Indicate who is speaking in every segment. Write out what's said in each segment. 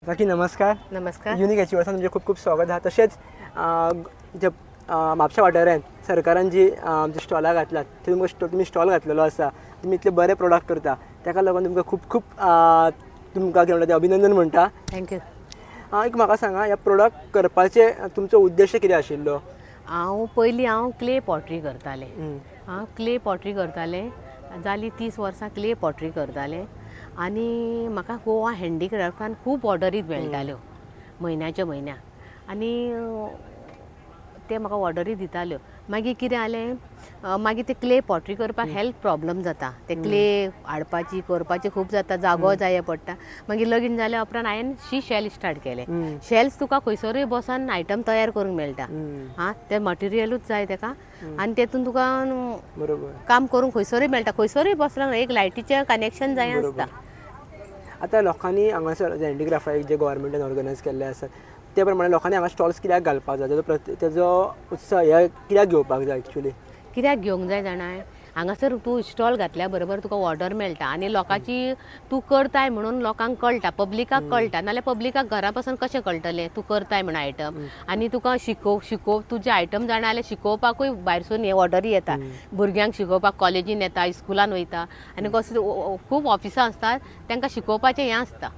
Speaker 1: काकी नमस्कार.
Speaker 2: नमस्कार.
Speaker 1: युनिक अचिवर्सान तुमचें खूब खूब स्वागत आसा. तशेंच जे म्हापशा वाठारांत सरकारान जी आमच्या स्टॉलां घातल्यात थंय तुमकां तुमी स्टॉल घातलेलो आसा, तुमी इतले बरे प्रोडक्ट करता, ताका लागून तुमकां खूब खूब तुमकां कितें म्हणटा तें अभिनंदन म्हणटा.
Speaker 2: Thank you.
Speaker 1: एक म्हाका सांगा, ह्या प्रोडक्ट करपाचे तुमचो उद्देश कितें आशिल्लो?
Speaker 2: हांव पयलीं हांव क्ले पॉटरी करतालें. हांव क्ले पॉटरी करतालें, जाली 30 वर्सां क्ले पॉटरी करतालें आनी म्हाका गोवा हँडीक्राफ्टान खूब ऑर्डरी मेळटाल्यो म्हयन्याच्या म्हयन्याक आनी ते म्हाका ऑर्डरी दिताल्यो. मागीर कितें जालें, मागीर ते क्ले पॉटरी करपाक हेल्थ प्रॉब्लम जाता, ते क्ले हाडपाची करपाची खूब जाता, जागो जाय पडटा. मागीर लगीन जाल्या उपरांत हांवें शी शेल स्टार्ट केलें. शेल्स तुका खंयसरूय बसून आयटम तयार करूंक मेळटा. आं, तें मटेरियलूच जाय तेका आनी तेतून तुका काम करूंक खंयसरूय मेळटा, खंयसरूय बसला एक लायटीचें कनेक्शन जाय आसता.
Speaker 1: आतां लोकांनी हांगासर हँडीक्राफ्टाक जे गव्हर्मेंटान ऑर्गनायज केल्ले आसात ते प्रमाणे लोकांनी हांगा स्टॉल्स कित्याक घालपाक जाय, तेजो उत्साह हे कित्याक घेवपाक जाय? एक्चुली
Speaker 2: कित्याक घेवंक जाय जाणा, हांगासर तूं स्टॉल घातल्या बरोबर तुका ऑर्डर मेळटा आनी लोकांची तूं करताय म्हणून लोकांक कळटा, पब्लिकाक कळटा. नाल्यार पब्लिकाक घरा पासून कशें कळटलें तूं करताय म्हण आयटम. आनी तुका शिकोव तुजे आयटम जाणा जाल्यार शिकोवपाकूय भायरसून हे ऑर्डरी येता, भुरग्यांक शिकोवपाक कॉलेजीन येता, स्कुलान वयता आनी कसले खूब ऑफिसां आसतात तांकां शिकोवपाचें हें आसता.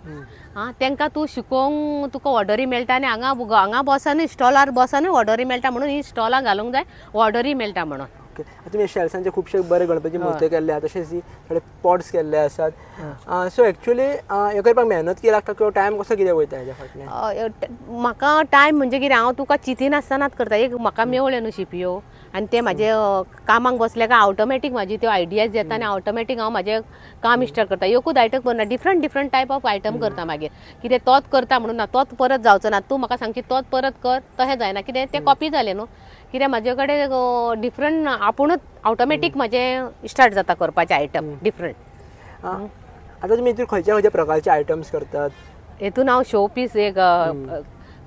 Speaker 2: आं, तांकां तूं शिकोवंक तुका ऑर्डरी मेळटा आनी हांगा हांगा बसनूय स्टॉलार बसनूय ऑर्डरी मेळटा म्हणून ही स्टॉलां घालूंक जाय, ऑर्डरी मेळटा म्हणून.
Speaker 1: तुमी शेल्सांचे खुबशे बरे गणपती मूर्ती केल्ले आसा, तशेंच थोडे पॉट्स केल्ले आसात. सो एक्चुली हे करपाक मेहनत कितें लागता किंवा टायम कसो कितें वयता हेज्या फाटल्यान?
Speaker 2: म्हाका टायम म्हणजे कितें, हांव तुका चिंतिनासतनाच करता. एक म्हाका मेवळ्यो न्हू शिपयो आनी ते म्हाजे कामाक बसले काय ऑटोमॅटीक म्हाजी त्यो आयडियाज येता आनी ऑटोमॅटीक हांव म्हाजें काम स्टार्ट करता. एकूच आयटम करना, different different type of item करता. मागीर कितें तोच करता म्हणून ना, तोच परत जावचो ना, तूं म्हाका सांगची तोच परत कर, तशें जायना. कितें तें कॉपी जालें न्हू, कित्याक म्हाजे कडेन डिफरंट आपुणूच ऑटोमॅटीक म्हाजें स्टार्ट जाता करपाचें आयटम डिफरंट.
Speaker 1: आतां तुमी हितून खंयच्या खंयच्या प्रकारचे आयटम्स करतात?
Speaker 2: हेतून हांव शो पीस एक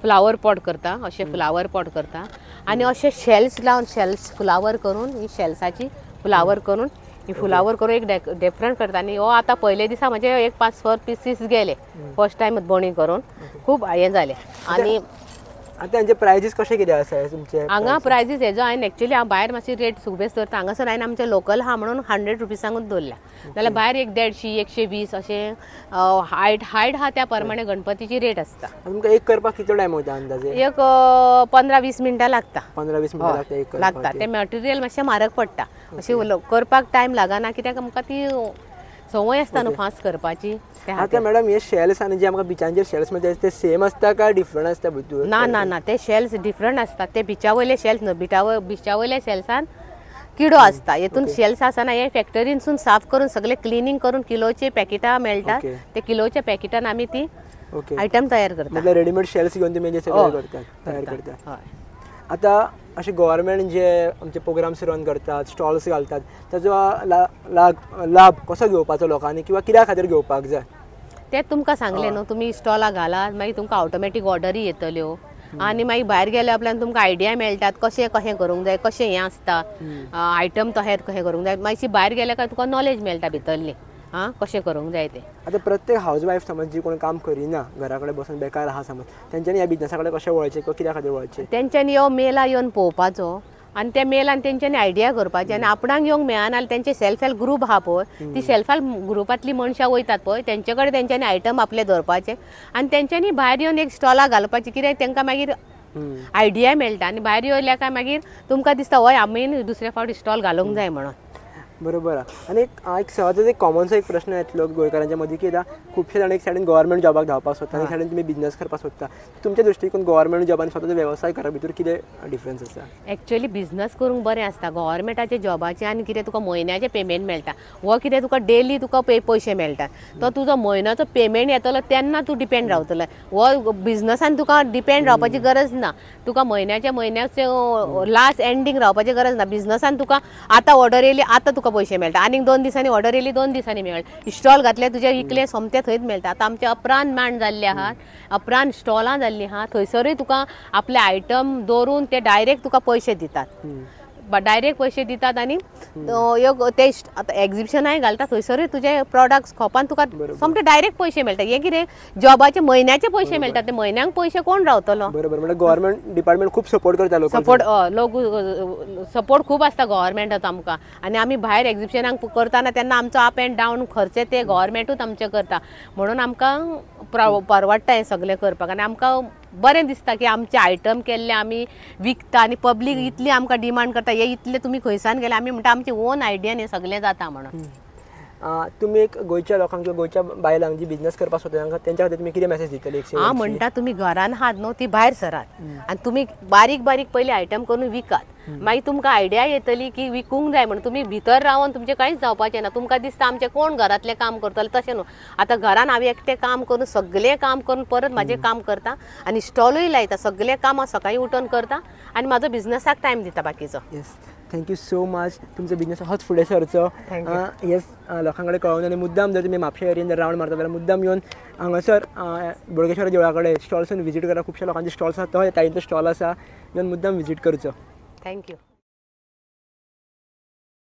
Speaker 2: फ्लावर पॉट करता, अशें फ्लावर पॉट करता आनी अशें शेल्स लावन शेल्स फ्लावर करून ही शेल्साची फ्लावर करून ही फ्लावर करून एक डिफरंट करता. आनी हो आतां पयले दिसा म्हजे एक 5-4 पिसीस गेले फर्स्ट टायम बोणी करून, खूब हें जालें. आनी
Speaker 1: आतां हांचे प्रायजीस कशें कितें आसा तुमचे
Speaker 2: हांगा? प्रायजीस हेजो हांवें एक्चुली हांव भायर मातशी रेट सुबेज दवरता. हांगासर हांवें आमचे लोकल आहा म्हणून 100 रुपीसांकूच दवरल्या, जाल्यार भायर एक 150 120 अशें हायट हायट आहा त्या प्रमाणे गणपतीची रेट आसता.
Speaker 1: तुमकां एक करपाक कितलो टायम वयता अंदाजे?
Speaker 2: एक 15-20 मिनटां लागता.
Speaker 1: 15-20 मिनटां लागता एक
Speaker 2: लागता. तें मटेरियल मातशें म्हारग पडटा, अशें करपाक टायम लागना कित्याक आमकां ती संवय आसता न्हू फास्ट करपाची.
Speaker 1: आतां मॅडम हे शेल्स आनी जे आमकां बिचांचेर शेल्स मेळटा ते सेम आसता काय डिफरंट आसता भितूर?
Speaker 2: ना ना ना, ते शेल्स डिफरंट आसता. ते बिचा वयले शेल्स न्हू, बिचा वयल्या शेल्सान किडो आसता, हेतून शेल्स आसना. हे फॅक्टरीनसून साफ करून सगळे क्लिनींग करून किलोचे पॅकेटां मेळटा, ते किलोच्या पॅकेटान आमी ती आयटम तयार करता.
Speaker 1: म्हटल्यार रेडीमेड शेल्स घेवन तुमी सगळे करतात, तयार करतात. आतां अशें गव्हर्मेंट जे आमचे प्रोग्राम्स रन करतात, स्टॉल्स घालतात, ताजो लाभ कसो घेवपाचो लोकांनी किंवा कित्या खातीर घेवपाक जाय?
Speaker 2: तें तुमकां सांगलें न्हू, तुमी स्टॉलां घालात मागीर तुमकां ऑटोमॅटीक ऑर्डरी येतल्यो आनी मागीर भायर गेल्या उपरांत तुमकां आयडिया मेळटात कशें कशें करूंक जाय, कशें हें आसता आयटम तशें कशें करूंक जाय. मातशी भायर गेल्या काय तुका नॉलेज मेळटा भितरली, आं कशें करूंक जाय तें.
Speaker 1: आतां प्रत्येक हावज वायफ समज जी कोण काम करिना, घरा कडेन बसून बेकार आहा समज, तेंच्यांनी ह्या बिजनसा कडेन कशें वळचें किंवा कित्या खातीर वळचें?
Speaker 2: तेंच्यांनी यो मेला येवन पळोवपाचो आनी त्या मेलान तेंच्यांनी आयडिया करपाची आनी आपणाक येवंक मेळना जाल्यार तेंचे सेल्फ हेल्प ग्रूप आहा पळय, ती सेल्फ हेल्प ग्रुपांतली मनशां वयतात पळय तेंचे कडेन तेंच्यांनी आयटम आपले दवरपाचे आनी तेंच्यांनी भायर येवन एक स्टॉलां घालपाची. कित्याक तेंकां मागीर आयडिया मेळटा आनी भायर येयल्या काय मागीर तुमकां दिसता हय आमी दुसरे फावट स्टॉल घालूंक जाय म्हणून.
Speaker 1: बरोबर आहा. आनी एक सहजच एक कॉमनसो एक प्रश्न येतलो गोंयकारांच्या मदीं की आतां खुबशे जाण एक सायडीन गव्हर्मेंट जॉबाक धांवपाक सोदता आनी सायडीन तुमी बिजनस करपाक सोदता, तुमच्या दृश्टीकोन गव्हर्मेंट जॉब आनी स्वताचो वेवसाय करप भितर कितें डिफरन्स आसा?
Speaker 2: एक्चुअली बिजनस करूंक बरें आसता गव्हर्मेंटाच्या जॉबाचें आनी कितें तुका म्हयन्याचें पेमेंट मेळटा, हो कितें तुका डेली तुका पयशे मेळटा, तो तुजो म्हयन्याचो पेमेंट येतलो तेन्ना तूं डिपेंड रावतलो. हो बिजनसान तुका डिपेंड रावपाची गरज ना, तुका म्हयन्याच्या म्हयन्याचें लास्ट एंडींग रावपाची गरज ना. बिजनसान तुका आतां ऑर्डर येयली आतां तुका पयशे मेळटा, आनीक 2 दिसांनी ऑर्डर येयली 2 दिसांनी मेळटा. स्टॉल घातले तुजे इकले सोमते थंयच मेळटा. आतां आमचे अपरान मांड जाल्ले आहात, अपरान स्टॉलां जाल्लीं आहा, थंयसरूय तुका आपले आयटम दवरून ते डायरेक्ट तुका पयशे दितात. डायरेक्ट पयशे दितात आनी ते आतां एग्जिबिशनाय घालता थंयसरूय तुजे प्रोडक्ट्स खोपान तुका सोमते डायरेक्ट पयशे मेळटा. हे कितें जॉबाचे म्हयन्याचे पयशे मेळटा, ते म्हयन्यांक पयशे कोण रावतलो.
Speaker 1: बरोबर, म्हणजे गव्हर्मेंट डिपार्टमेंट खूब सपोर्ट करता लोक.
Speaker 2: सपोर्ट लोक सपोर्ट खूब आसता गव्हर्मेंटाचो आमकां. आनी आमी भायर एग्जिबिशनाक करतना तेन्ना आमचो अप एंड डावन खर्च ते गव्हर्मेंटूच आमचे करता, म्हणून आमकां परवडटा हें सगळें करपाक. आनी आमकां बरें दिसता की आमचे आयटम केल्ले आमी विकता आनी पब्लीक इतली आमकां डिमांड करता, हे इतले तुमी खंयसान गेले, आमी म्हणटा आमचे ओन आयडियान हें सगळें जाता म्हणून.
Speaker 1: तुमी एक गोंयच्या लोकांक किंवा गोंयच्या बायलांक जी बिजनेस करपाक सोदता तांकां तेंच्या खातीर तुमी कितें मेसेज दितले?
Speaker 2: हांव म्हणटा तुमी घरान आहात न्हू ती भायर सरात आनी तुमी बारीक बारीक पयलीं आयटम करून विकात, मागीर तुमकां आयडिया येतली की विकूंक जाय म्हणून. तुमी भितर रावन तुमचें कांयच जावपाचें ना. तुमकां दिसता आमचें कोण घरांतलें काम करतलें, तशें न्हू. आतां घरान हांव एकटें काम करून सगळें काम करून परत म्हाजें काम करता आनी स्टॉलूय लायता, सगळें काम हांव सकाळीं उठून करता आनी म्हाजो बिजनसाक टायम दिता बाकीचो.
Speaker 1: येस, thank you so much. तुमचो बिजनेस होच फुडें सरचो. येस, लोकां कडेन कळोवन आनी मुद्दाम जर तुमी म्हापशे एरियेन जर रावंड मारता जाल्यार मुद्दाम येवन हांगासर बोडगेश्वर देवळा कडेन स्टॉल्सान विजीट करा. खुबश्या लोकांचे स्टॉल्स आसा, तो ताईंचो स्टॉल आसा, येवन मुद्दाम विजीट करचो.
Speaker 2: Thank you.